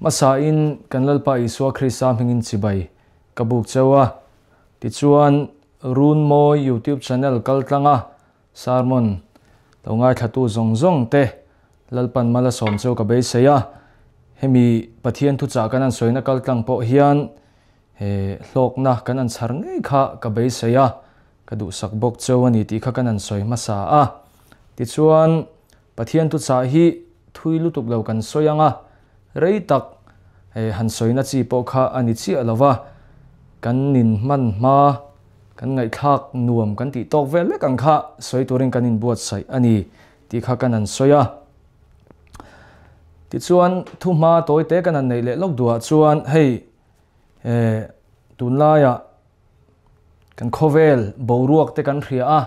Hmasain kan Lalpa Isua Krista hmingin chibai ka buk cheu a, tichuan Runmawi YouTube channel kaltlanga sermon lo ngaithlatu zawng zawng te Lalpan mal a sawm cheu ka beisei a, hemi Pathian thuchah kan an sawina kaltlang pawh hian he hlawkna kan an chhar ngei kha ka beisei a, ka duhsak bawk cheu a ni tih kha kan an sawi hmasa a. Tichuan Pathian thuchah hi thui lutuk lo kan sawi ang a, rei tak han sawina chi pawh kha a ni chiah lo va, kan nin hman hma, kan ngaihthlak nuam kan tih tawk vel vek ang kha sawi turin kan inbuatsaih a ni tih kha kan han sawi a. Tichuan thuhma tawi te kan han neih leh lawk duhah chuan hei tunlaiah kan khawvel boruak te kan hria a,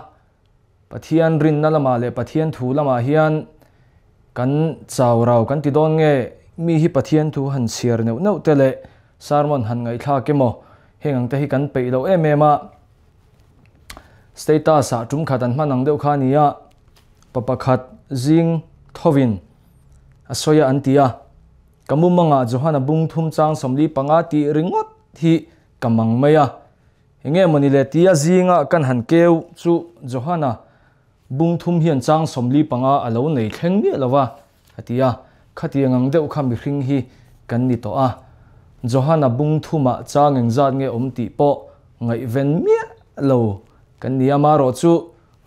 Pathian rinna lamah leh Pathian thu lamah hian kan chau rau kan ti dawn nge? Mi hi Pathian thu han chhiar neuh neuh te leh sermon han ngaihthlak emaw heng ang te hi kan peih loh em em a. Status ah tum khat an hman ang deuh kha a ni a, pa pakhat zing thovin a sawi a an ti a, ka mumangah Johana bung thum chang 45 tih ringawt hi ka mang mai a. Enge mawni le tia zinga kan han keu chu Johana bung thum hian chang 45 a lo nei thleng miah lo va, a ti a. Khatiang ang deuh kha mihring hi kan ni tawh a. Johana bung thumah chang engzat nge awm tih pawh ngaihven miah lo kan ni a. Marawh chu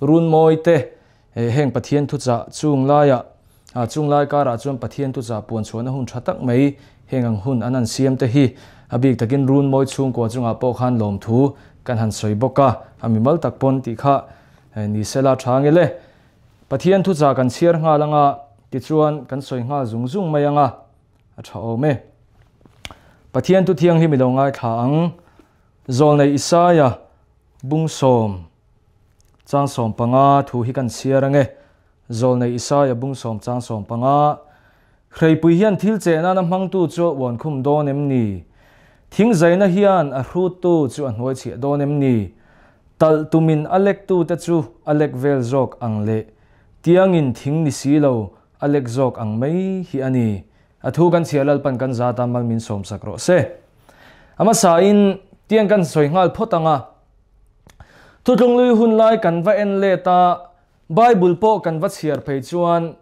Runmawi te heng Pathian thuchah chung laiah chung lai karah chuan Pathian thuchah puan chhuahna hun tha tak mai heng ang hun an han siam te hi a bik takin Runmawi chhungkua chungah pawh khan lawmthu kan han sawi bawk a, a mimal tak pawn tih kha ni sela tha nge le. Pathian thuchah kan chhiar nghal anga tichuan kan sawi nghal zung zung mai anga a tha awm e. Pathian thu thianghlim i lo ngaithla ang. Zawlnei Isaia bung sawm. Chang 15 thu hi kan chhiar ange. Zawlnei Isaia bung sawm chang 15. Hreipui hian thil cheh nana hmangtu chu a uan khum dawn em ni? Thing zaina hian a hruttu chu a hnuai chhiah dawn em ni? Talh tumin a lektu te chu a lek vel zawk ang leh tiangin thing ni si lo a lek zawk ang mai hi a ni. A thu kan chhiar Lalpan kan zata mal min sawmsak rawh se. A hmasain tiang kan sawi nghal phawt ang a. Thutlunglui hun lai kan va en let a, Bible pawh kan va chhiar phei chuan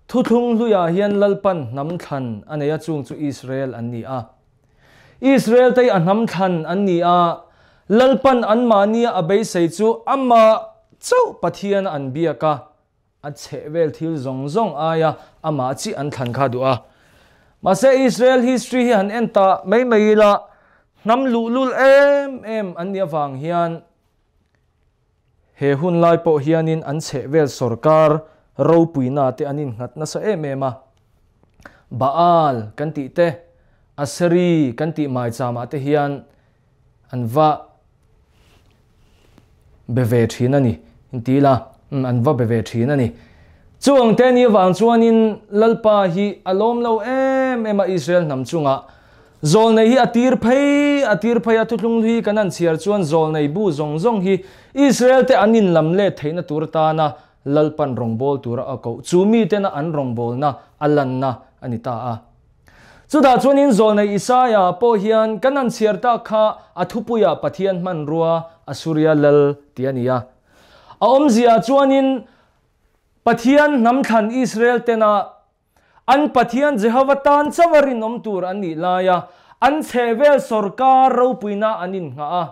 Thuthlung hluiah hian Lalpan hnam thlan a nei a, chung chu Israel an ni a. Israel te hi a hnam thlan an ni a, Lalpan anmahnia a beisei chu amah chauh Pathian a an biak a, A chheh vel thil zawng zawng aia amah chi an thlan kha duh a. Mahse Israel history hi han en ta mai mai ila, hnam luhlul em em an nih avang hian he hun lai pawh hianin an chheh vel sorkar ropuina te an innghat nasa em em a. Baal kan tih te, Aseri kan tih maichamah te hian an va be ve thin a ni inti ila umm an va be ve thin a ni. Chu ang te ni avang chuanin Lalpa hi a lawm lo em em a Israel hnam chungah Zawlnei hi a tir phei a tir phei a thuthlung hi kan han chhiar chuan Zawlnei bu zawng zawng hi Israel te an inlam let theihna tur atana Lalpan rawngbâwl tura a koh chu mitena an rawngbâwlna a lanna a ni ta a. Chutah chuanin Zawlnei Isaia pawh hian kan han chhiar tak kha a thupuiah Pathian hmanrua Asuria lal tih a ni a. A awmzia chuanin Pathian hnam thlan Israel tena an Pathian Jehova tan chauha rinawm tur an nih laia an chhehvel sawrkar ropuina an innghah a.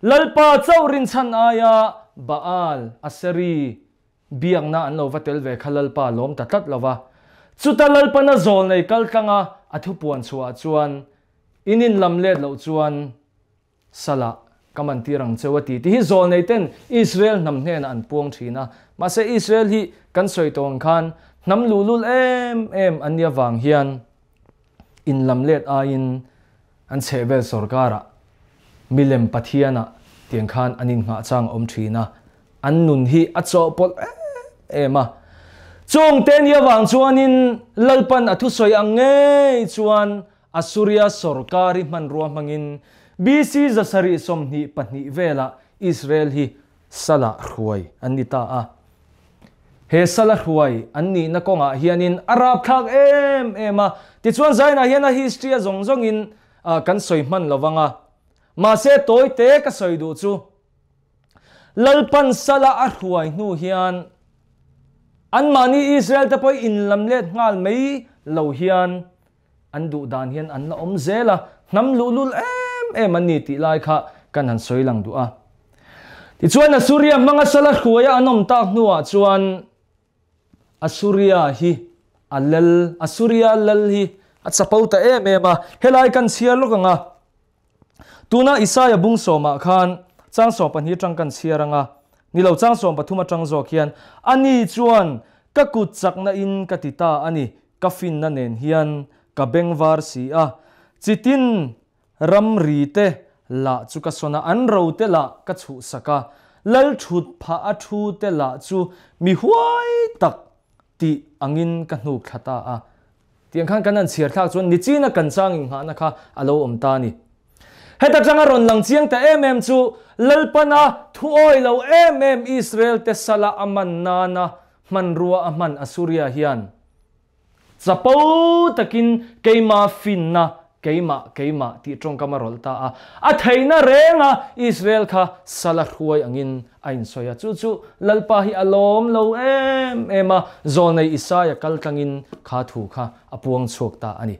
Lalpa chauh rinchhan aia Baal, Aseri, Biakna an lo va tel ve kha Lalpa lawm ta tlat lo va. Chuta Lalpana zawl nei kal tlanga a thupuan chhuah chuan, In in lam let loh chuan Salah ka man tir ang cheu a ti. Ti hi zawl nei ten Israel hnam hnenah an puang thin a. Mahse Israel hi kan sawi tawh ang khan hnam luhlul em em an nih avang hian in lam let aiin an chhehvel sorkarah milem Pathianah tiang khan an innghah chang a awm thin a. An nun hi a chawhpawlh em em a. Chung te ni avang chuanin Lalpan a thusawi ang ngei chuan Assuria sorkar hi hmanrua hmangin BC 722 velah Israel hi salah hruai an ni ta a. He sala hruai an nihna kawngah hianin a rapthlak em em a, tichuan Zainah hian a history a zawng zawngin kan sawi hman lo vang a. Mahse tawi te ka sawi duh chu Lalpan sala a hruai hnu hian anmahni Israel te pawh inlam let nghal mai lo hian an duh dan hian an la awm zel a, hnam luhlul em em an ni tih lai kha kan han sawi lang duh a. Tichuan Assuria hmanga sala hruaia an awm tak hnuah chuan Assuria hi a lal, Assuria lal hi a chapo ta em em a, helai kan chhiar lawk ang a. Tuna Isaia bung sawmah khan chang 12 atang kan chhiar ang a, ni lo chang 13 atang zawk hian, Ani chuan ka kut chakna in ka ti ta a ni, Ka finna nen hian ka bengvar si a, chitin ramri te lah chu ka sawn a, an ro te lah ka chhuhsak a, lal thut phah a thu te lah chu mi huai tak tih angin ka hnuk thla ta a. Tiang khan kan han chhiar thlak chuan nichina kan chang inghahna kha a lo awm ta a ni. Heta tanga rawn lang chiang ta em em chu Lalpana thuawi lo em em Israel te sala a man nana hmanrua a hman Assuria hian chapo takin keima finna keimah keimah tih tawngkam a rawlh ta a. A theihna renga Israel kha sala hruai angin a insawi a. Chu chu Lalpa hi a lawm lo em em a, Zawlnei Isaia kal tlangin kha thu kha a puang chhuak ta a ni.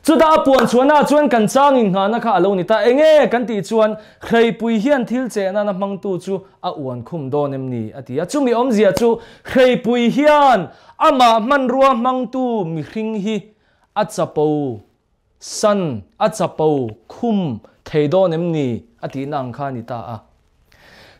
Chutah a puan chhuahnaah chuan kan chang inghahna kha a lo ni ta. Enge kan tih chuan Hreipui hian thil cheh nana hmangtu chu a uan khum dawn em ni? a ti a. Chumi awmzia chu Hreipui hian amah hmanrua hmangtu mihring hi a chapo san, a chapo khum thei dawn em ni? a tihna ang kha a ni ta a.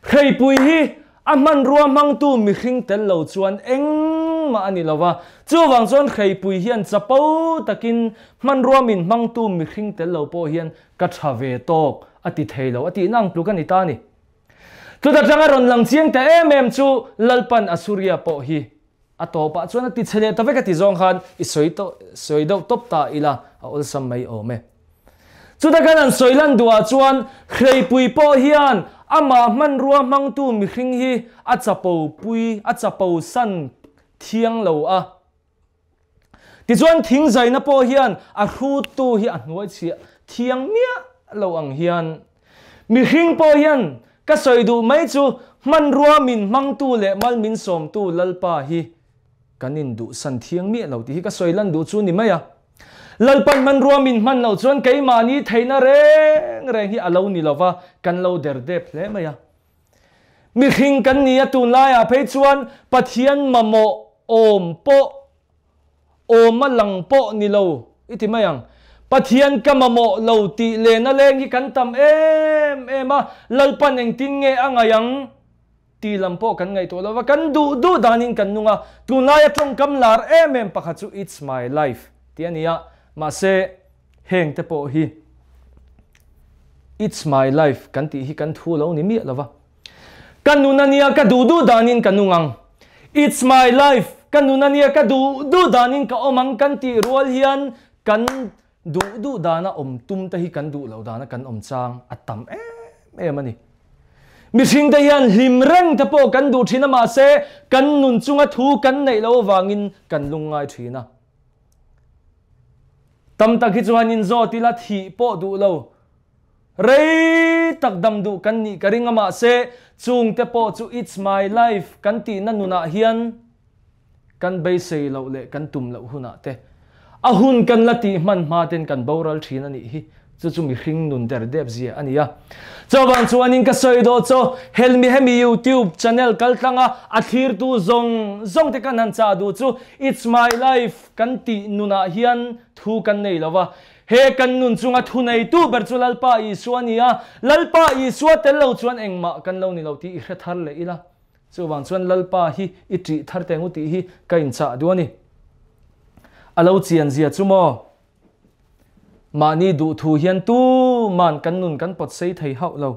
Hreipui hi a hmanrua hmangtu mihring tel lo chuan engmah a ni lo va, chuvang chuan hreipui hian chapo takin hmanrua min hmangtu mihring tel lo pawh hian ka tha ve tawk a ti thei lo a tihna ang tluk a ni ta a ni. Chuta tanga rawn lang chiang ta em em chu Lalpan Assuria pawh hi a tawpah chuan a ti chhe leh ta vek a ti zawng khan i sawi tawh sawi deuh tawp ta ila a awlsam mai awm e. Chuta kan han sawi lan duhah chuan Hreipui pawh hian amah hmanrua hmangtu mihring hi a chapo pui a chapo san thiang lo a. Tichuan thingzaina pawh hian a hruttu hi a hnuai chhiah thiang miah lo ang hian mihring pawh hian ka sawi duh mai chu hmanrua min hmangtu leh mal min sawmtu Lalpa hi kan induhsan thiang miah lo tih hi ka sawi lan duh chu ni mai a. Lalpan hmanrua min hman loh chuan keimahni theihna reng reng hi a lo ni lova kan lo derdep hle mai a. Mihring kan ni a tunlaiah phei chuan Pathian mamawh awm pawh awm a lang pawh ni lo i ti mai ang. Pathian ka mamawh lo tih lehna leng hi kan tam em em a, Lalpan engtin nge a ngaih ang? Ti lam pawh kan ngaihtuah lo va, kan duh duh danin kan nung a, tunlaia tawngkam lar em em pakhat chu It's my life tih a ni a, mahse heng te pawh hi It's my life kan tih hi kan thu lo ni miah lo va. Ka nun a nia ka duh duh danin ka nung ang, It's my life ka nun a nia ka duh duh danin ka awm ang kan tih rual hian kan duh duh dana awm tum te hi kan duh loh dana kan awm chang a tam em em a ni. Mihring te hian hlim reng te pawh kan duh thin a mahse kan nun chunga thu kan neih loh avangin kan lungngai thin a. Tam tak hi chuan inzawt ila thih pawh duh lo, rei tak dam duh kan nih ka ring a mahse chung te pawh chu it's my life kan tihna nunah hian Kan beisei loh leh kan tum loh hunah te a hun kan la tih hman hma ten kan boral thin a nih hi. Chu chu mihring nun der dep zia a ni a. Chuvang chuanin ka sawi dawh chaw helmi hemi YouTube channel kal tlanga a thlirtu zawng zawng te kan han chah duh chu It's my life kan tih nunah hian thu kan nei lo va. He kan nun chunga thu neitu ber chu Lalpa Isua a ni a, Lalpa Isua tel lo chuan engmah kan lo ni lo tih i hre thar leh ila. Chuvang chuan Lalpa hi i ṭih thar teng u tih hi ka inchah duh a ni. A lo chian zia chu maw? Mahni duhthu hian tuman kan nun kan pawt sei thei hauh lo.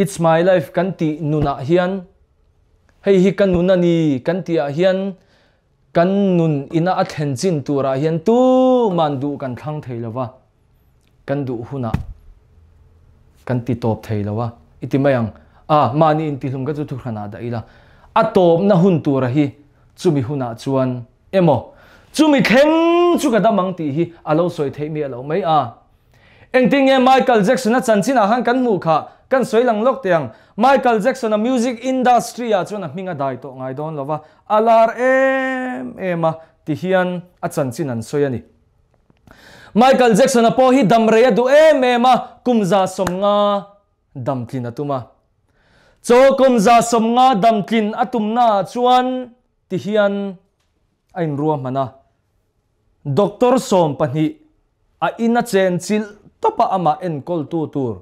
It's my life kan tih nunah hian hei hi ka nun a ni kan tihah hian kan nun ina a thlen chin turah hian tuman duh kan thlang thei lo va. Kan duh hunah kan ti tawp thei lo a, i ti mai ang. A, mahni intihlum ka chu thuhranah dah ila. A tawpna hun tura hi chumi hunah chuan emaw chumi thleng chu ka dam ang tih hi a lo sawi theih miah loh mai a. Engtin nge Michael Jackson-a chanchinah khan kan hmuh kha kan sawi lang lawk teh ang. Michael Jackson-a music industry-ah chuan a hming a dai tawh ngai dawn lo va, a lar em em a ti hian a chanchin an sawi a ni. Michael Jackson-a pawh hi dam rei a duh em em a, kum 150 damtlin a tum a. Chaw kum 150 damtlin a tumnaah chuan ti hian a inruahman a. Doctor 12 a in a chenchilh tawp a amah enkawltu tur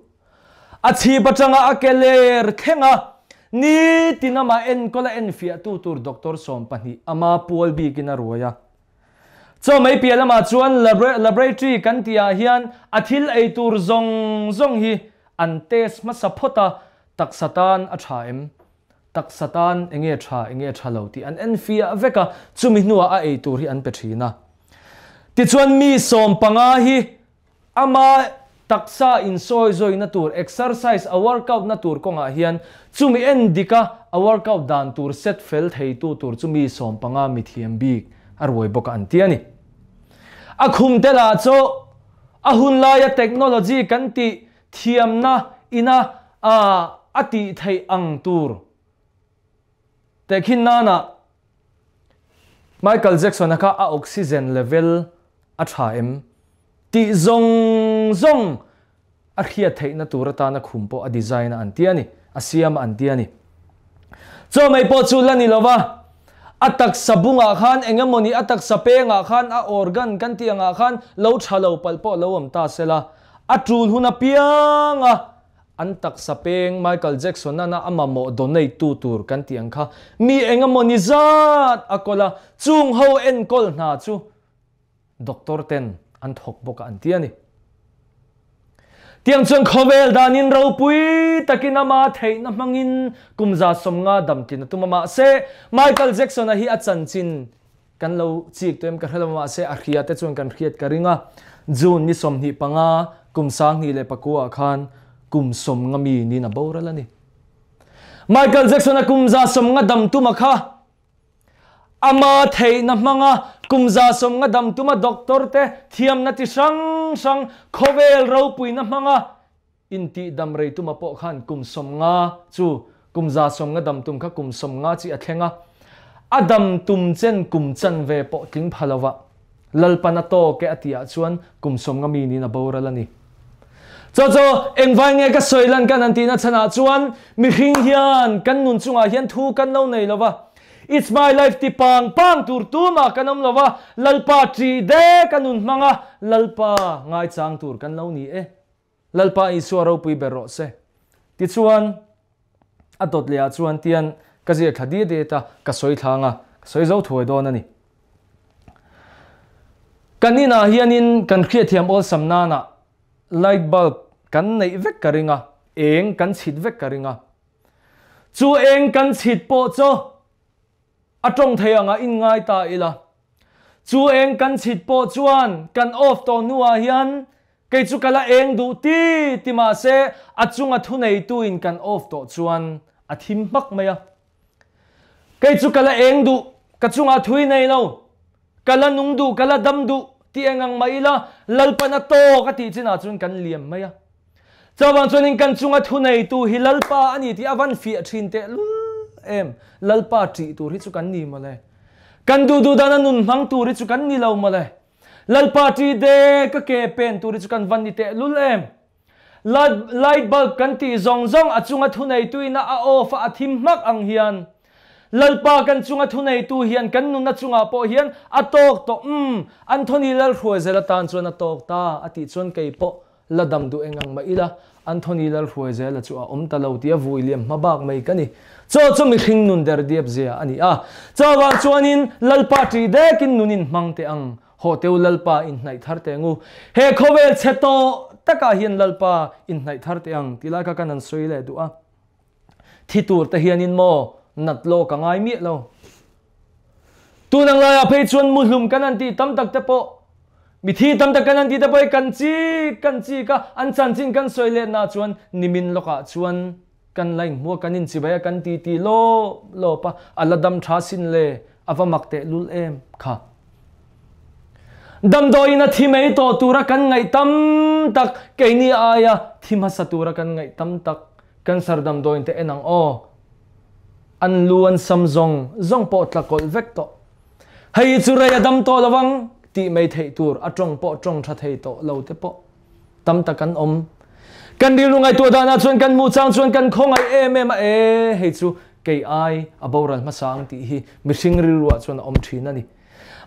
a chhip atanga a ke ler thleng a, nitin amah enkawl a enfiahtu tur doctor 12 ama pual bikin a ruai a. Chaw mai piah lamah chuan laboratory kan tihah hian a thil ei tur zawng zawng hi an test hmasa phawt a, taksa tan a tha em? Taksa tan enge tha enge tha lo tih an en fiah vek a, chumi hnuah a ei tur hi an pe thin a. Tichuan mi 15 hi ama taksa insawi zawina tur, exercise, a workout na tur kawngah hian chumi en dik a, a workout dan tur set fel theitu tur chu mi 15 mithiam bik a ruai bawk a an ti a ni. A khum te lah chu a hunlaia technology kan tih thiamna ina a tih theih ang tur tehkhin nana Michael Jackson-a kha a oxygen level a tha em tih zawng zawng a hriat theihna tur atana khum pawh a design a an ti a ni, a siam a an ti a ni. Chaw mai pawh chu la ni lova, a taksa bungah khan eng emawni a taksa pengah khan a organ kan tih angah khan lo tha lo palh pawh lo awm ta sela, a tul hun apianga an taksa peng Michael Jackson-an a a mamawh donate tu tur kan tih ang kha mi eng emawni zat a kawl a, chung ho enkawl hna chu doctor ten an thawk bawk a an ti a ni. Tiang chuan khawvel danin ropui takin ama theihna hmangin kum 150 damtlin a tum a, mahse Michael Jackson-a hi a chanchin kan lo chik tawh em ka hre lo a, mahse a hria te chuan kan hriat ka ring a. June ni 25 kum 2009 ah khan kum 50 mi niin a boral a ni. Michael Jackson-a kum 150 dam tuma kha Ama theihna hmanga kum 150 dam tuma doctor te thiamna ti hrang hrang khawvel ropuina hmanga intih dam rei tuma pawh khan kum 50 chu kum 150 dam tum kha kum 50 chi a thleng a, a dam tum chen kum chanve pawh tling pha lova Lalpan a tawk e a tih ah chuan kum 50 mi niin a boral a ni. Chaw chu engvai nge ka sawi lan kan han tihna chhanah chuan mihring hian kan nun chungah hian thu kan lo nei lova, It's my life ti pang pang tur tumah kan awm lova, Lalpa ṭih dek a nun hmang a, Lalpa ngaichang tur kan lo ni e. Lalpa Isua ropui ber rawh se. Tichuan, a dawt leh ah chuan tian ka ziak thla diat diat a, ka sawi thlang a, ka sawi zo thuai dawn a ni. Kan inah hianin kan hriatthiam awlsam nana light bulb kan neih vek ka ring a, eng kan chhit vek ka ring a. Chu eng kan chhit pawh chu a tawng thei anga inngai ta ila. Chu eng kan chhit pawh chuan kan off tawh hnuah hian Kei chu ka la eng duh ti ti mahse a chunga thuneituin kan off tawh chuan a thim hmak mai a. Kei chu ka la eng duh, ka chungah thui nei lo, ka la nung duh, ka la dam duh ti eng ang mah ila Lalpan a tawk a tih chinah chuan kan liam mai a. Chuvang chuanin kan chunga thuneitu hi Lalpa a ni tih a van fiah thin teh lul em. Lalpa ṭih tur hi chu kan ni mawle. Kan duh duh dana nun hmang tur hi chu kan ni lo mawle. Lalpa ṭi de ka ke pen tur hi chu kan van ni teh lul em. Light bulb kan tih zawng zawng a chunga thuneitu ina a off a a thim hmak ang hian Lalpa kan chunga thuneitu hian kan nunna chungah pawh hian a tawk tawh umm Anthony Lalhruaizel atan chuan a tawk ta a tih chuan kei pawh la dam duh eng ang mah ila Anthony Lalhruaizela chu a awm ta lo tia vui liam hma bak mai ka ni. Chaw chu mihring nun der diap zia a ni a. Chaw vang chuanin Lalpa ṭih dekin nun in hmang teh ang. Haw teu Lalpa inhnaih thar teh angu. He khawvel chhe tawh takah hian Lalpa inhnaih thar teh ang tih lai kha kan han sawi leh duh a. Thi tur te hianin maw nat law ka ngai miah lo. Tun ang laiah phei chuan muhlum kan han tih tam tak te pawh, mithi tam tak kan han tih te pawh hi kan chik kan chik a, an chanchin kan sawi letna chuan nimin lawkah chuan Kan la inhmu a, kan inchibai a, kan titi lawp lawp a, a la dam tha sin le, a va mak teh lul em kha. Damdawiin a thi mai tawh tura kan ngaih tam tak, keini aia thi hmasa tura kan ngaih tam tak, cancer damdawiin te en ang aw. An lu an sam zawng zawng pawh tla kawlh vek tawh. Hei hi chu rei a dam tawh lo ang tih mai theih tur, a tawng pawh tawng tha thei tawh lo te pawh tam tak an awm. Kan rilru ngaihtuah danah chuan kan hmuh chang chuan kan khawngaih em em a, e hei chu kei ai a boral hmasa ang tih hi mihring rilruah chuan a awm thin a ni.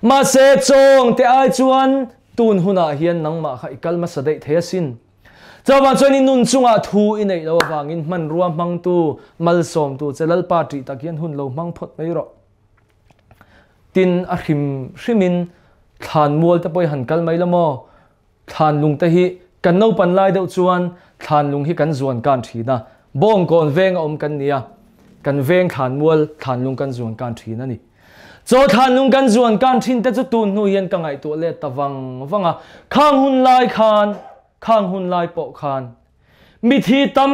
Mahse chawng te ai chuan tun hunah hian nangmah kha i kal hmasa daih thei asin. Chuvang chuan i nun chungah thu i neih loh avangin hmanrua hmangtu, malsawmtu che Lalpa ṭih tak hian hun lo hmang phawt mai rawh. Tin, a hrim hrimin thlan mual te pawh i han kal mai la maw? Thlan lung te hi kan naupan lai deuh chuan thlan lung hi kan zuan kan thin a, Bawngkawn veng a awm kan nia, kan veng thlan mual thlan lung kan zuan kan thin a ni. Chaw thlan lung kan zuan kan thin te chu tun hnu hian ka ngaihtuah let ta vang vang a, khang hun lai khan, khang hun lai pawh khan mithi tam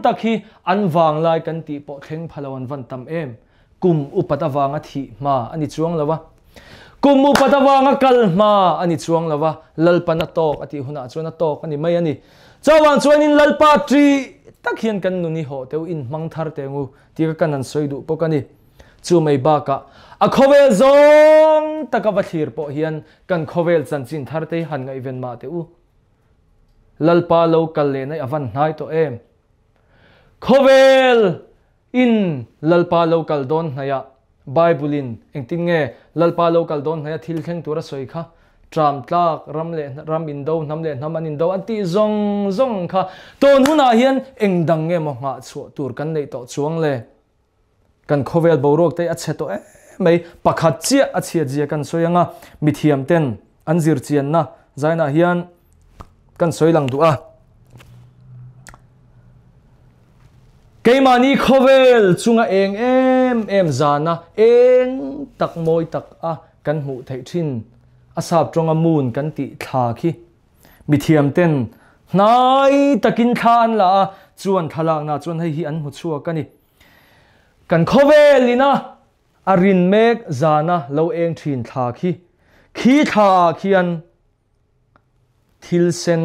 tak hi an vang lai kan tih pawh thleng pha lo an van tam em. Kum upat avanga thih hma a ni chuang lo a, kum upat avanga kal hma a ni chuang lo a, Lalpan a tawk a tih hunah chuan a tawk a ni mai a ni. Chuvang chuanin Lalpa ṭih tak hian kan nun i hawh teu inhmang thar teh ngu tih ka kan han sawi duh bawk a ni. Chu mai bakah a khawvel zawng taka va thlir pawh hian kan khawvel chanchin thar te hi han ngaihven mah teh u. Lalpa lo kal leh na i a van hnai tawh em? Khawvel In Lalpa lo kal dawn hnaihah Bible in engtin nge Lalpa lo kal dawn hnaiha thil thleng tur a sawi kha? Tram tlak, ram leh ram indo, hnam leh hnam an indo an tih zawng zawng kha tawn hunah hian eng dang nge maw nghah chhuah tur kan neih tawh chuang le? Kan khawvel boruak te a chhe tawh em mai, pakhat chiah a chhiat zia kan sawi anga mithiam ten an zir chianna zainah hian kan sawi lang duh a. Keimahni khawvel chunga eng em em zana eng tak mawi tak a kan hmuh theih thin a sap tawnga moon kan tih thla khi mithiam ten hnai takin thla an la a, chuan thlalakna chuan hei hi an hmu chhuak a ni. Kan khawvel ina a rin mek zana lo eng thin thla khi khi thla ah khian Thil sen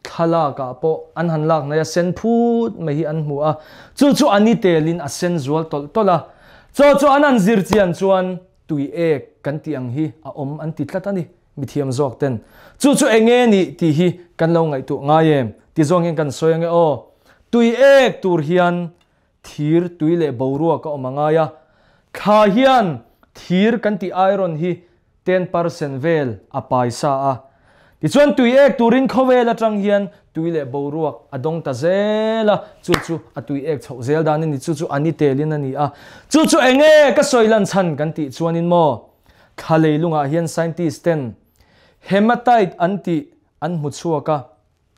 thlalak ah pawh an han lak hnaih a, sen phut mai hi an hmu a, chu chu a ni telin a sen zual tawlh tawlh a, chaw chu an han zir chian chuan tui ek kan tih ang hi a awm an ti tlat a ni, mithiam zawk ten. Chu chu eng nge nih tih hi kan lo ngaihtuah ngai em? Ti zawng hian kan sawi ange aw. Tui ek tur hian thir tui leh boruak a awm a ngai a, thla hian thir kan tih iron hi 10% vel a pai sa a. Tichuan tui ek turin khawvel atang hian tui leh boruak a dawng ta zel a, chu chu a tui ek chhoh zel dan a ni, chu chu a ni telin a ni a. Chu chu eng nge ka sawi lan chhan kan tih chuanin maw, thla leilungah hian scientist ten hematite an tih an hmu chhuak a,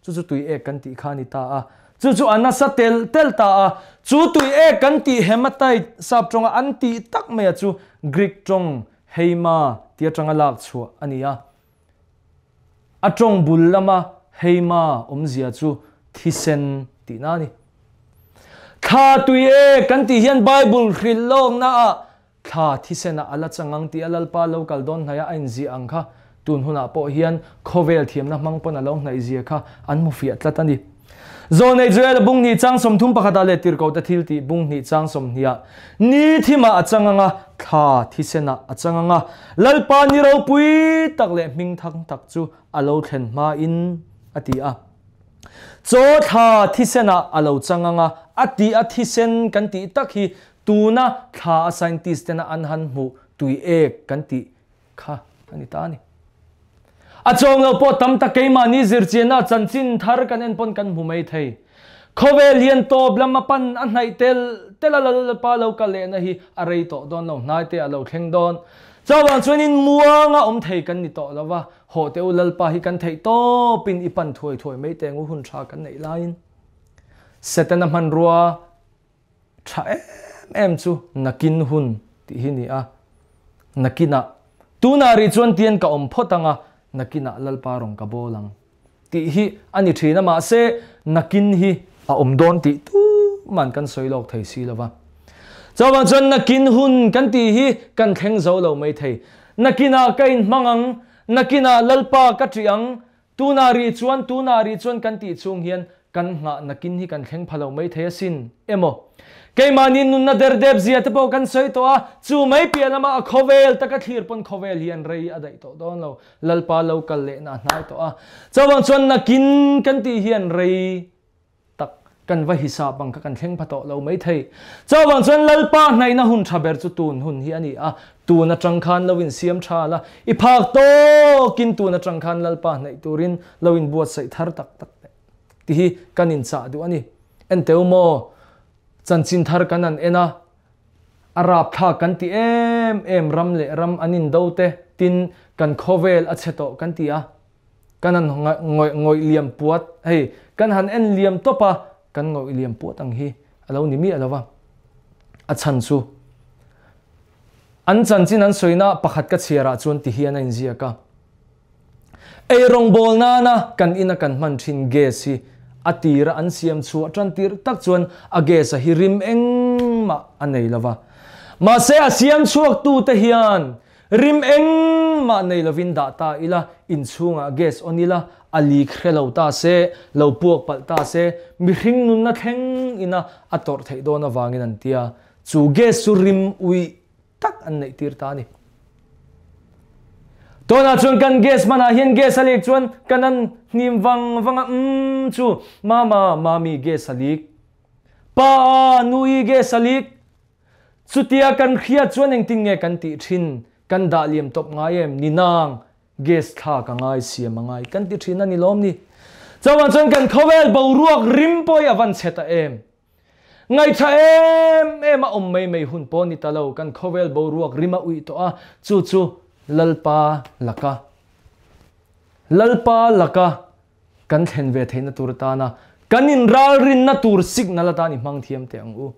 Chu chu tui ek kan tih kha a ni ta a. Chu chu a nasa tel tel ta a. Chu tui ek kan tih hematite sap tawnga an tih tak mai a chu Greek tawng heima ti atanga lak chhuah a ni a. A tawng bul lama heima awmzia chu thisen tihna a ni. Thla tui ek kan tih hian Bible hrilh lawkna ah Thla thisenah a la chang ang tih a Lalpa lo kal dawn hnaih a a inziah ang kha tun hunah pawh hian khawvel thiamna hmang pawn a lo hnaihzia kha an hmu fiah tlat a ni. Zawnei Joel a bung hnih chang 30 pakhatah leh tirhkohte thil tih bung hnih chang 20 ah ni thimah a chang ang a, thla thisenah a chang ang a, Lalpa ni ropui tak leh hming thang tak chu a lo thlen hmain a ti a. Chaw thla thisenah a lo chang ang a, a tih a thisen kan tih tak hi Tuna thla a scientist tena an han hmuh tui ek kan tih kha a ni ta a ni. A chawng lo pawh tam tak keimahni zirchianna chanchin thar kan en pawn kan hmu mai thei. Khawvel hian tawp lam a pan a hnaih tel tel a Lalpa lo kal lehna hi a rei tawh dawn lo, hnai te a lo thleng dawn. Chuvang chuanin muanga awm thei kan ni tawh lo va, hawh teh u Lalpa hi kan theih tawpin i pan thuai thuai mai teng u hun tha kan neih laiin Setana hmanrua Tha em em chu nakin hun tih hi ni a, nakinah tunah rih chuan tian ka awm phawt ang a, nakinah Lalpa rawn ka bawl ang tih hi a ni thin a, mahse nakin hi a awm dawn tih tu man kan sawi lawk thei si lova. Chuvang chuan nakin hun kan tih hi kan thleng zo lo mai thei. Nakinah ka inhmang ang, nakinah Lalpa ka ṭih ang, tunah rih chuan, tunah rih chuan kan tih chhung hian kan nghah nakin hi kan thleng pha lo mai thei asin emaw. Keimahni nunna derdep zia te pawh kan sawi tawh a, chu mai piah lamah a khawvel taka thlir pawn khawvel hian rei a daih tawh dawn lo. Lalpa lo kal lehna a hnai tawh a. Chuvang chuan nakin kan tih hian rei tak kan va hisap ang kha kan thleng pha tawh lo mai thei. Chuvang chuan Lalpa hnaihna hun tha ber chu tun hun hi a ni a, tun atang khan lo insiam tha la, i phak tawkin tun atang khan Lalpa hnaih turin lo inbuatsaih thar tak tak teh tih hi kan inchah duh a ni. Enteu maw? Chanchin thar kan han en a, a rapthlak kan ti em em ram leh ram an indo te tin kan khawvel a chhe tawh kan ti a. Kan han ngawih ngawih liam puat, hei, kan han en liam tawp a, kan ngawih liam puat ang hi a lo ni miah lo va. A chhan chu, an chanchin an sawina pakhat ka chhiarah chuan ti hian a inziak a. Ei rawngbâwl nana kan ina kan hman thin gas hi a tira an siam chhuah tan tir tak chuan a gas-a hi rim engmah a nei lo va. Mahse, a siam chhuaktute hian Rim engmah nei lovin dah ta ila, inchhungah gas on ila, a leak hre lo ta se, lo puak palh ta se, mihring nunna thleng ina a tawrh theih dawn avangin an tia. Chu gas chu rim uih tak an neih tir ta a ni. Tunah chuan kan gas hmanah hian gas a leak chuan kan an hnim vang vang a, umm chu mama, mami gas a leak, pa a, nu-i gas a leak, Chutia kan hriat chuan engtin nge kan tih thin? Kan dah liam tawp ngai em? Ni nang, gas thla ka ngai siam a ngai kan ti thin a ni lawm ni? Chuvang chuan kan khawvel boruak rim pawh hi a van chhe ta em? Ngaihṭha em em a awm mai mai hun pawh ni ta lo, kan khawvel boruak rim a uih tawh a, chu chu Lalpa laka Lalpa laka kan thlen ve theihna tur atana kan inralrinna tur signal atan i hmang thiam teh ang u.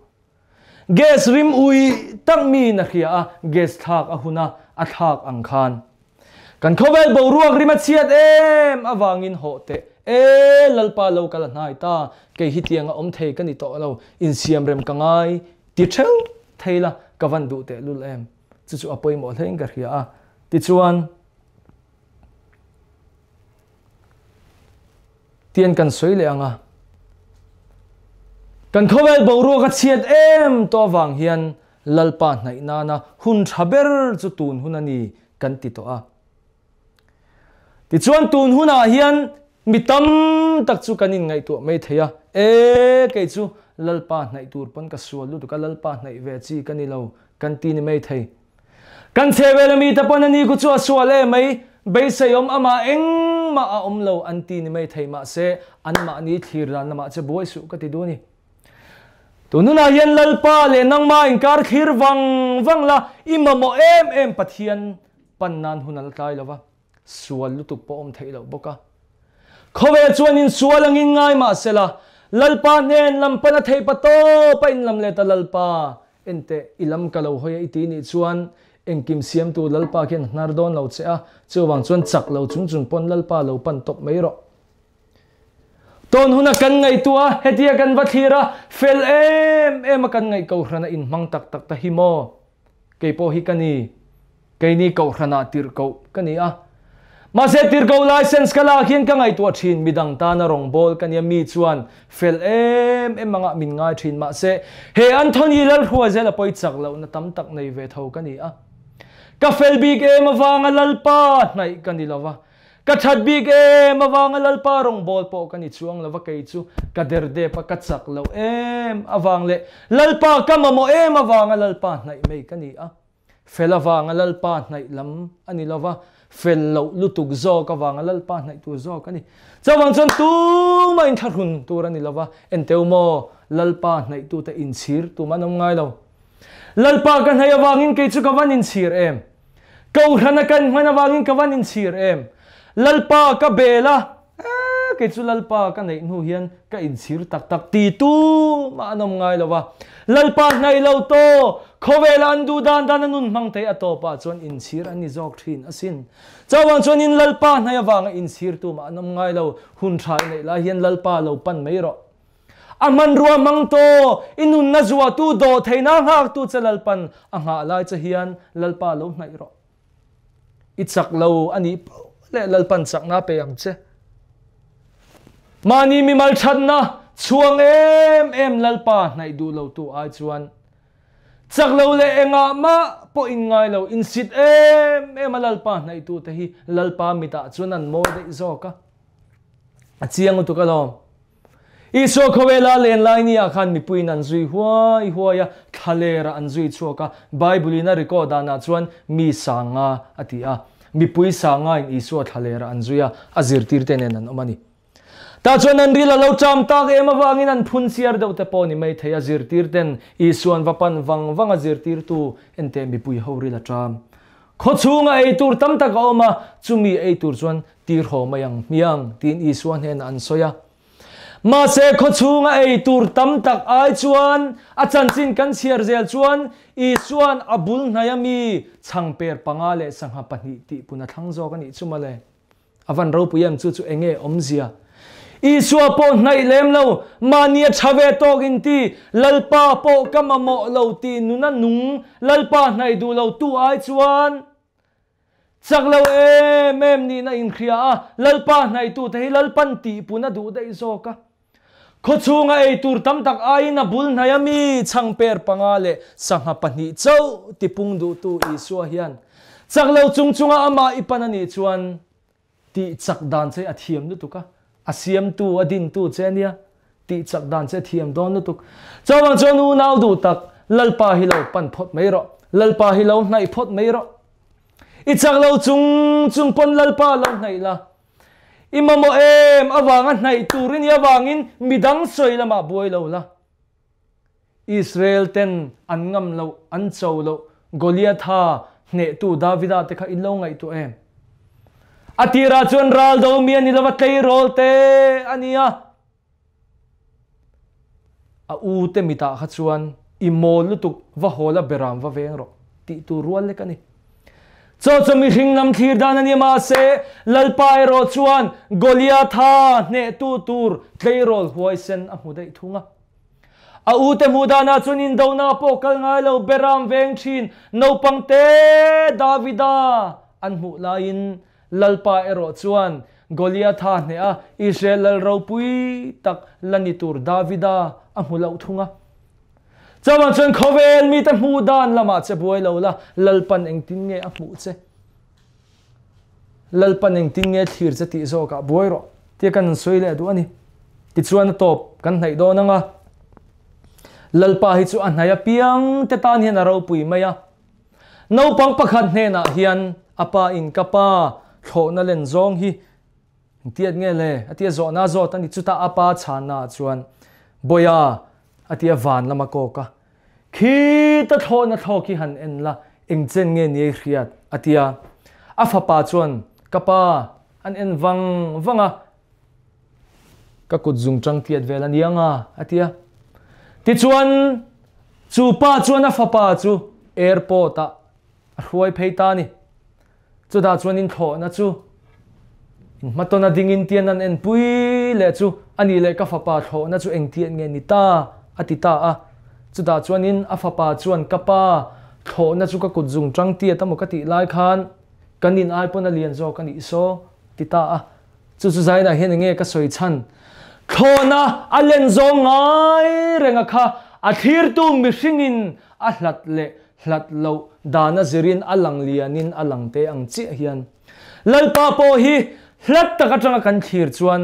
Gas rim ui tak miin a hria a, gas thlak a hun a, a thlak ang khan. Kan khawvel boruak rim a chhiat em avangin hawh teh e, Lalpa lo kal a hnai ta, kei hi tianga awm thei ka ni tawh lo, insiam rem ka ngai ti theuh thei la, ka van duh teh lul em. Chu chu a pawimawh hlein ka hria a, tichuan. Tian kan sawi leh ang a. Kan khawvel boruak a chhiat em tawh avang hian Lalpa hnaih nana hun tha ber chu tun hun a ni kan ti tawh a. Tichuan tun hunah hian mi tam tak chu kan inngaihtuah mai thei a, E, kei chu Lalpa hnaih tur pawn ka sual lutuk a, Lalpa hnaih ve chi ka ni lo kan ti ni mai thei. Kan chhehvel ami te pawn ani ku chu a sual em mai, beisei awm amah engmah a awm lo an ti ni mai thei mahse anmahni thlir dan lamah che buai suh ka ti duh a ni. Tun hunah hian Lalpa leh nangmah inkar thlir vang vang la, i mamawh em em Pathian pan nan hun a la tlai lo va, sual lutuk pawh awm theih loh bawk a. Khawvel chuan insual angin ngai mahsela Lalpa hnen lam pan a theih pa tawp a inlam let a Lalpa Enteh, i lam ka lo hawi a i ti nih chuan engkim siamtu Lalpa khian a hnar dawn lo che a, chuvang chuan chak lo chung chung pawn Lalpa lo pan tawp mai rawh. Tawn huna kan ngaihtuah a, hetia kan va thlir a, fel em em a kan ngaih kohhran a inhmang tak tak ta hi maw? Kei pawh hi ka ni. Keini kohhranah tirhkoh ka ni a. Mahse tirhkoh license ka lak hian ka ngaihtuah thin, midang tana rawngbâwl ka nia mi chuan fel em em angah min ngai thin. Mahse he Anthony Lalhruaizela pawi chak lohna tam tak nei ve tho ka ni a. Ka fel bik em avanga Lalpa hnaih ka ni lova, ka that bik em avanga Lalpa rawngbâwl pawh ka ni chuang lova kei chu ka derdep a, ka chak loh em avang leh Lalpa ka mamawh em avanga Lalpa hnaih mai ka ni a. Fel avanga Lalpa hnaih lam a ni lova, fel loh lutuk zawk avanga Lalpa hnaih tur zawk a ni. Chuvang chuan tumah inthlahrun tur a ni lova, enteu maw Lalpa hnaihtute inchhir tum an awm ngai lo. Lalpa ka hnaih avangin kei chu ka van inchhir em? Kohhrana kan hman avangin ka van inchhir em? Lalpa ka bel a, Eh, kei chu Lalpa ka neih hnu hian ka inchhir tak tak ti tumah an awm ngai lo a. Lalpa hnaih lo taw, khawvela an duh dan dan a nun hmang thei a tawpah chuan inchhir an ni zawk thin asin. Chuvang chuanin Lalpa hnaih avanga inchhir tumah an awm ngai lo, hun tha i neih lai hian Lalpa lo pan mai rawh. A hmanrua hmang tawh, i nunna zuahtu dawhtheihna nghaktu che Lalpan a nghah lai che hian Lalpa lo hnaih rawh. I chak lo a nih poh leh Lalpan chakna pe ang che. Mahni mimal thatna chhuang em em Lalpa hnaih duh lo tu ai chuan chak lo leh engah mah pawh in ngai lo, insit em em a Lalpa hnaih tu te hi Lalpa mitah chuan an mawi daih zawk a. A chiang lutuk alawm. Isua khawvela len lai nia khan mipuiin an zui huai huai a, thlalera an zui chhuak a, Bible-in a record danah chuan mi sanga a ti a. Mipui sangain Isua thlalera an zui a, a zirtirte nen an awm a ni. Tah chuan an ril a lo cham tak em avangin an phun chiar deuh te pawh ni mai thei a, zirtirten Isua'n va pan vang vang a zirtirtu enteh mipui ho ril a cham. Khawchhunga ei tur tam tak a awm a, chumi ei tur chuan tirhaw mai ang hmiang tiin Isua hnenah an sawi a. Mahse khawchhunga ei tur tam tak ai chuan a chanchin kan chhiar zel chuan Isua'n a bul hnaia mi chhangper panga leh sangha pahnih tih pun a thlang zawk a nih chu mawle. A van ropui em chu chu enge awmzia? Isua pawh hnaih lem lo, mahni a tha ve tawk in ti, Lalpa pawh ka mamawh lo tih nuna nung Lalpa hnaih duh lo tu ai chuan chak lo em em nihna inhria a, Lalpa hnaihtute hi Lalpan tihpun a duh daih zawk a. Khawchhunga ei tur tam tak aiin a bul hnaia mi chhangper panga leh sangha pahnih chauh tipung duhtu Isua hian chak lo chung chunga amah i pan a nih chuan tih chak dan che a thiam lutuk a, a siamtu, a dintu che a nia, tih chak dan che a thiam dawn lutuk. Chuvang chuan unau duh tak, Lalpa hi lo pan phawt mai rawh, Lalpa hi lo hnaih phawt mai rawh. I chak lo chung chung pawn Lalpa lo hnaih la. I mamawh em avanga hnaih tur i nih avangin midang sawi lamah buai lo la. Israel ten an ngam loh, an cho loh Goliatha hnehtu Davida te kha in lo ngaihtuah em? A tirah chuan ral do mi a ni lova tleirawl te a ni a. A u te mitah kha chuan i mawl lutuk va hawl a beram va veng rawh tih tur rual lek a ni. Chaw chu mihring lam thlir dan a ni mahse Lalpa erawh chuan Goliatha hnehtu tur tleirawl huaisen a hmu daih thung a. A u te hmuh danah chuan indona pawh kal ngai lo beram veng thin naupang te Davida an hmuh laiin Lalpa erawh chuan Goliatha hneh a Israel lal ropui tak la ni tur Davida a hmu loh thung a. Chuvang chuan khawvel mite hmuh dan lamah che buai lo la, Lalpan engtin nge a hmuh che? Lalpan engtin nge thlir che tih zawkah buai rawh tia kan han sawi leh duh a ni. Tichuan a tawp kan hnaih dawn ang a, Lalpa hi chu a hnaih apiang te tan hian a ropui mai a. Naupang pakhat hnenah hian a pa in ka pa thlawhna len zawng hi engtiat nge le? a tia zawhna zawt a ni. Chutah a pa chhanna ah chuan Bawiha a tia van lama kawk a, Khita thlawhna thlawk hi han en la, engchen nge ni ei hriat? a tia. A fapa chuan ka pa an en vang vang a. Ka kut zung tang tiat vel a nia nga, a ti a. Tichuan, chu pa chuan a fapa chu airport ah a hruai phei ta a ni. Chutah chuan inthlawhna chu inhmatawna dingin tian an enpui leh chu a nih leh ka fapa thlawhna chu engtiat nge ni ta, a ti ta a. Chutah chuanin a fapa chuan ka pa thlawhna chu ka kut zung tang tiat a maw ka tih lai khan kan in ai pawn a lian zawk a nih saw, ti ta a. Chu chu Zainah hian enge ka sawi chhan? Thlawhna a len zawng ngai reng a kha a thlirtu mihringin a hlat leh hlat loh dan a zirin a lang lianin a lang te ang chiah hian Lalpa pawh hi hlat tak atanga kan thlir chuan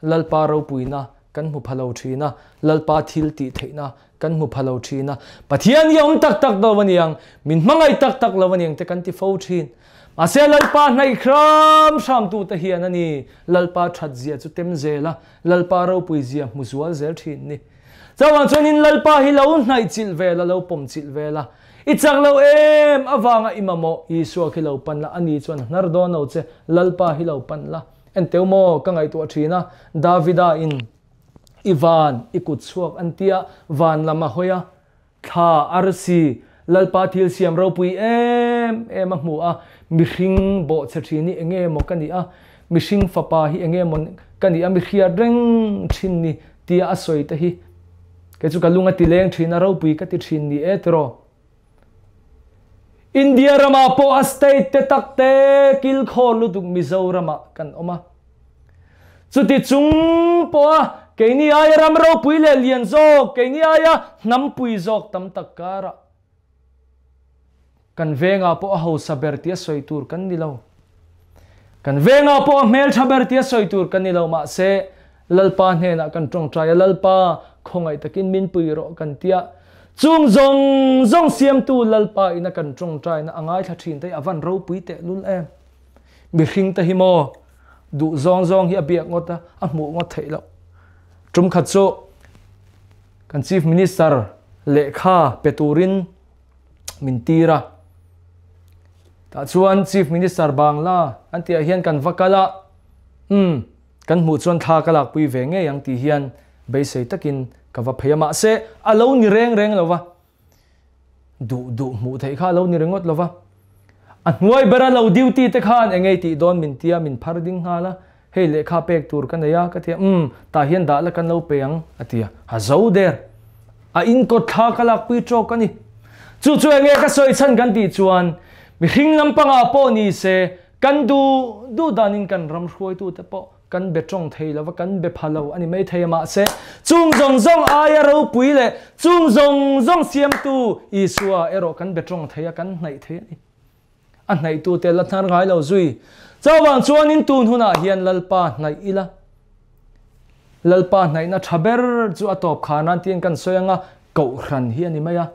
Lalpa ropuina kan hmu pha lo thin a, Lalpa thil tih theihna kan hmu pha lo thin a, Pathian hi a awm tak tak lo aniang, min hmangaih tak tak lo aniang te kan ti fo thin. Mahse Lalpa hnaih hram hram tute hian a ni Lalpa that zia chu tem zel a, Lalpa ropui zia hmu zual zel thin ni. Chuvang chuanin Lalpa hi lo hnaih chilh ve la, lo pawm chilh ve la, i chak lo em avanga i mamawh Isua khi lo pan la, ani chuan a hnar dawn lo che, Lalpa hi lo pan la. Enteu maw ka ngaihtuah thin a, Davida in i van i kut chhuak an tia van lam a hawi a, Thla arsi Lalpa thil siam ropui em em a hmu a, mihring bawhchhe thin hi enge maw ka nih a, mihring fapa hi enge maw ka nih a, mi hriat reng thin ni tia a sawi te hi kei chu ka lung a ti leng thin a, ropui ka ti thin ni e tiraw. India ramah pawh a state te tak te kilkhawr lutuk Mizoramah kan awm a. Chuti chung pawha keini aia ram ropui leh lian zawk, keini aia hnampui zawk tam tak karah kan vengah pawh a hausa ber tia sawi tur kan ni lo. Kan vengah pawh a hmeltha ber tia sawi tur kan ni lo. Mahse, Lalpa hnenah kan tawngtai a, Lalpa, khawngaih takin min pui rawh kan tia. Chung zawng zawng siamtu Lalpa ina kan tawngtaina a ngaithla thin te hi a van ropui tehlul em. Mihring te hi maw duh zawng zawng hi a biak ngawt a, a hmuh ngawt theih loh. Tum khat chu kan Chief Minister lehkha pe turin min tir a. Tah chuan Chief Minister Bangla an tihah hian kan va kal a, umm kan hmuh chuan thla ka lakpui ve ngei ang tih hian beisei takin ka va phei a. Mahse a lo ni reng reng lo va, duh duh hmuh theih kha a lo ni ringawt lo va. A hnuai bera lo duty te khan eng ei tih dawn min tia min phar ding nghal a, hei lehkha pek tur ka nei a ka ti a, umm tah hian dah la kan lo pe ang a ti a, a zo der. A inkawt thla ka lakpui tawk a ni. Chu chu enge ka sawi chhan kan tih chuan mihring lampangah pawh ni se kan duh duh danin kan ram hruaitute pawh kan be tawng thei lo va, kan be pha lo a ni mai thei a, mahse chung zawng zawng aia ropui leh chung zawng zawng siamtu Isua erawh kan be tawng thei a, kan hnaih thei a ni. A hnaihtute la hnar ngai lo zui. Chuvang chuanin tun hunah hian Lalpa hnaih ila, Lalpa hnaihna tha ber chu a tawp kha nan tiin kan sawi anga Kohhran hi a ni mai a.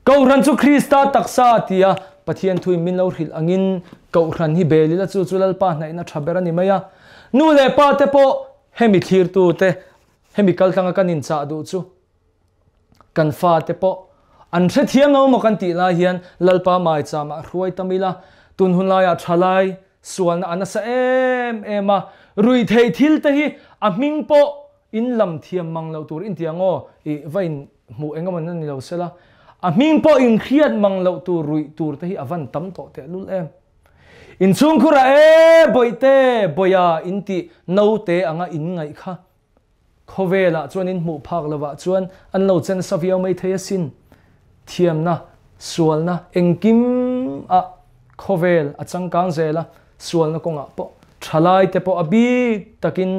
Kohhran chu Krista taksa a ti a, Pathian thuin min lo hrilh angin Kohhran hi bel ila chu chu Lalpa hnaihna tha ber a ni mai a. Nu leh pa te pawh hemi thlirtu te, hemi kaltlanga kan inchah duh chu kan fa te pawh an hrethiam lo maw kan tih lai hian Lalpa maicham ah hruai tam ila, tun hun laiah thalai sualna a nasa em em a, ruihtheih thil te hi a hming pawh in lam thiam mang loh tur inti ang aw, ih va in hmuh eng emaw na ni lo sela, a hming pawh in hriat mang loh tur ruih tur te hi a van tam tawh tehlul em. Inchhungkhurah e bawihte bawiha intih naute anga in ngaih kha Khawvelah chuan in hmuh phak lovah chuan an lo chen sa viau mai thei asin. Thiamna, sualna engkim ah khawvel a changkang zel a, sualna kawngah pawh thalai te pawh a bik takin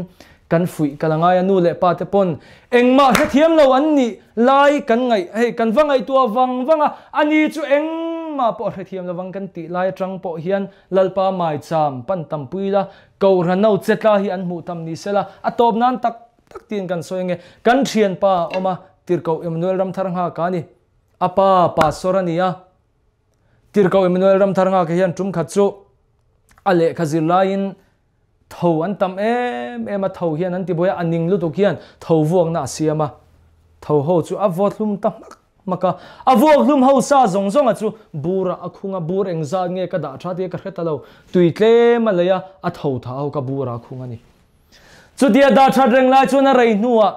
kan fuih kal a ngai a, nu leh pa te pawn engmah hrethiam lo an nih lai kan ngaih hei kan va ngaihtuah vang vang a, ani chu engmah pawh a hrethiam lovang kan tih lai atang pawh hian Lalpa maicham pan tampui la Kohhran no che tla hi an hmuh tam ni sela, a tawp nan tak tak tiin kan sawi ange. Kan thianpa a awm a, Tirhkoh Emmanuel Ramthar Nghaka a ni. A pa Pastor a ni a. Tirhkoh Emmanuel Ramthar Nghaka hian tum khat chu a lehkha zir laiin tho an tam em em a, tho hian an ti buai a, a ning lutuk hian tho vuakna a siam a. Tho ho chu a vawt hlum ta hmak. Hmak a, a vuak hlum ho sa zawng zawnga chu bur ah a khung a, bur engzat nge ka dah tha tia ka hre ta lo, tui tlem a lei a, a tho tha ho ka bur ah a khung a ni. Chutia dah that reng lai chuan a rei hnuah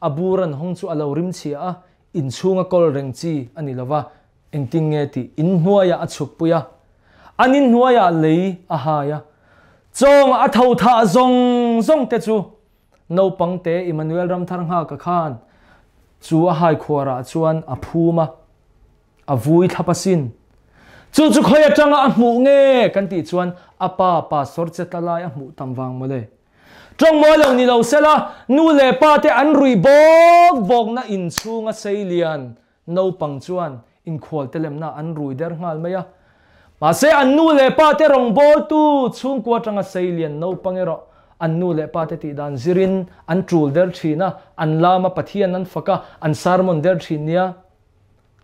a bur an hawng chu a lo rim chhia a, inchhung a kawl reng chi a ni lova, engtin nge tih inhnuaiah a chhuk pui a, an inhnuaiah lei a hai a, chawng a tho thah zawng zawng te chu Naupang te Emmanuel Ramthar Nghaka khan chu a haikhuarah chuan a phum a, a vui thlap asin. Chu chu khawi atanga a hmuh nge kan tih chuan a pa Pastor Chetla lai a hmuh tam vang mawle. Tawng mawi lo ni lo sela, nu leh pa te an ruih bawk bawkna inchhunga seilian Naupang chuan inkhual te lemna an rui der nghal mai a. Mahse an nu leh pa te rawngbawltu chhungkua atanga seilian naupang erawh an nu leh pa te tih dan zirin an tul der thin a, an lam a, Pathian an fak a, an sermon der thin nia.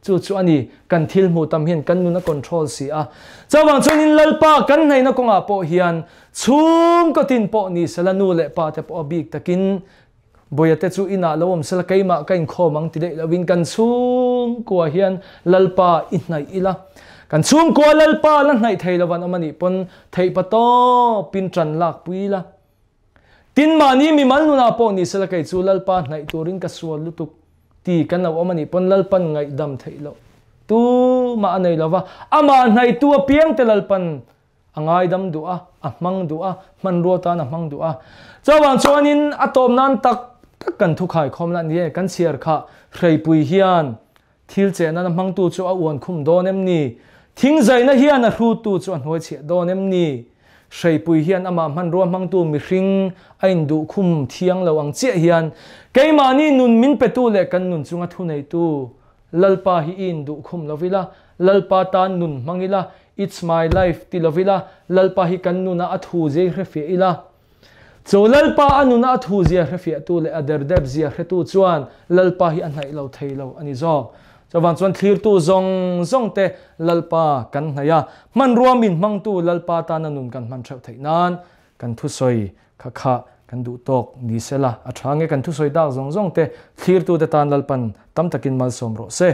Chu chu a ni, kan thil hmuh tam hian kan nun a control si a. Chuvang chuanin Lalpa kan hnaihna kawngah pawh hian chhungkaw tin pawh ni sela nu leh pa te pawh a bik takin Bawia te chu inah lo awm sela keimah ka inkhawm ang ti daih lovin kan chhungkua hian Lalpa i hnaih ila. Kan chhungkua Lalpa la hnaih thei lo an awm anih pawn theihpa tawpin tan lak pui ila. Tin mahni mimal nunah pawh ni sela kei chu Lalpa hnaih turin ka sual lutuk ti kan lo awm anih pawn Lalpan ngaihdam theih loh tumah a nei lova amah hnaihtu apiangte Lalpan A ngaidam duh a, a hmang duh a, hmanrua tan a hmang duh a. Chuvang chuanin a tawp nan tak Tak kan thu khai khawm la ni kan chhiar kha hreipui hian thil che na hmangtu chu a uan khum dawn em ni thing zaina hian a hru tu chu a hnuai chhiah dawn em ni hreipui hian ama hman ruwa hmangtu mihring a in duh khum thiang lo ang chiah hian keimahni nun min petu leh kan nun chunga thu nei tu lalpa hi in duh khum lovila lalpa tan nun hmangila it's my life ti lovila lalpa hi kan nuna a thu zei hre ila chu lalpa anuna a thu zia hre fiah tu leh a der dep zia hre tu chuan lalpa hi a hnaih lo thei lo ani zawk chawan chuan thlir tu zong zong te lalpa kan hnaya man ruwa min mang tu lalpa ta na nun kan man theu thei nan kan thu soi kha kha kan du tok ni sela a thange kan thu soi dak zong zong te thlir tu te tan lalpan tam takin mal som ro se.